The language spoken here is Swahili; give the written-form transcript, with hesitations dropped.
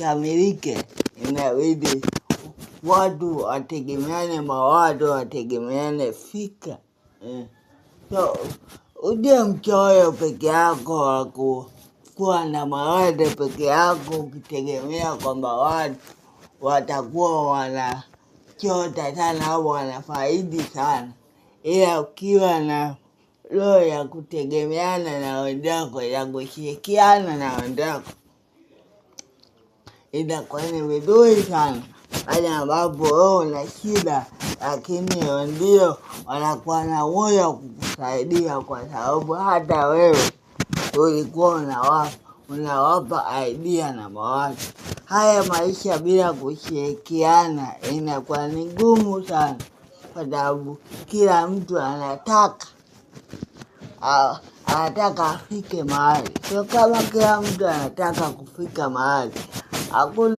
Ikamilike, inabidi watu wategemeane mawazo, wategemeane fikra. So usiwe mchoyo peke yako wa kuwa na mawazo peke yako, ukitegemea kwamba watu watakuwa wanachota sana au wanafaidi sana, ila ukiwa na roho ya kutegemeana na wenzako, ya kushirikiana na wenzako, itakuwa ni vizuri sana pale ambapo wewe una shida, lakini wenzio wanakuwa na uwezo wa kukusaidia, kwa sababu hata wewe ulikuwa unawapa idea na mawazo. Haya maisha bila kushirikiana inakuwa ni ngumu sana, kwa sababu kila mtu anataka afike mahali. Sio kama kila mtu anataka kufika mahali, hakuna